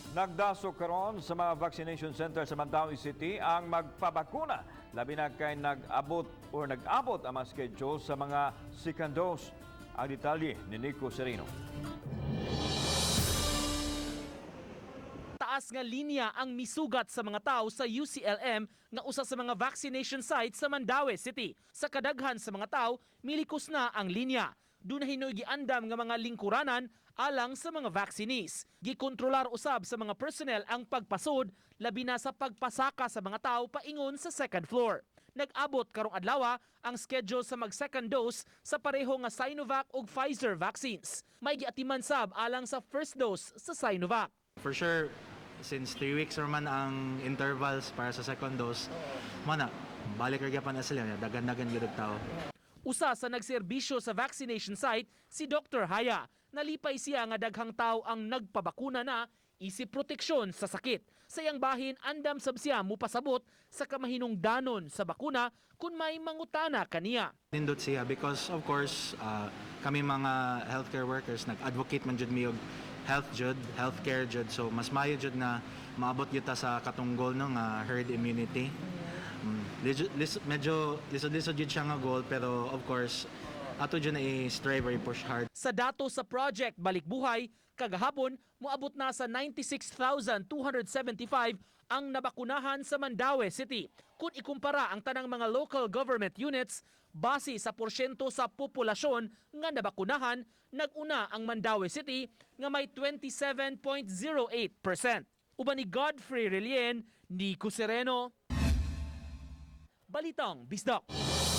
Nagdasok karon sa mga vaccination center sa Mandaue City ang magpabakuna. Labi na kay nag-abot or nag-abot ang mga schedule sa mga second dose. Ang detalye ni Nico Sereno. Taas nga linya ang misugat sa mga tao sa UCLM nga usa sa mga vaccination sites sa Mandaue City. Sa kadaghan sa mga tao, milikos na ang linya. Duna hinoy giandam nga mga lingkuranan alang sa mga vaccinees. Gikontrolar usab sa mga personnel ang pagpasod, labi na sa pagpasaka sa mga tao paingon sa second floor. Nag-abot karong adlaw ang schedule sa mag second dose sa pareho nga Sinovac ug Pfizer vaccines. May giatiman sab alang sa first dose sa Sinovac. For sure, since 3 weeks man ang intervals para sa second dose, mana, balik ra gyapon na sila, dagan-dagan gyud og tao. Usa sa nagserbisyo sa vaccination site, si Dr. Haya. Nalipay siya nga daghang tao ang nagpabakuna na isip proteksyon sa sakit. Sa iyang bahin, andam sab siya mupasabot sa kamahinungdanon sa bakuna kung may mangutana kaniya. Nindot siya because, of course, kami mga healthcare workers, nag-advocate man jud mi og health jud, healthcare jud. So mas maayo jud na maabot gyud ta sa katong goal, no, nga herd immunity. Medyo lisod-lisod jud siya nga goal, pero of course ato jud na i-strive or i-push hard. Sa dato sa Project Balik Buhay, kagahapon moabot na sa 96,275 ang nabakunahan sa Mandaue City. Kung ikumpara ang tanang mga local government units base sa porsyento sa populasyon nga nabakunahan, nag-una ang Mandaue City nga may 27.08%. Uban ni Godfrey Relien, Nico Sereno, Balitang Bisdak.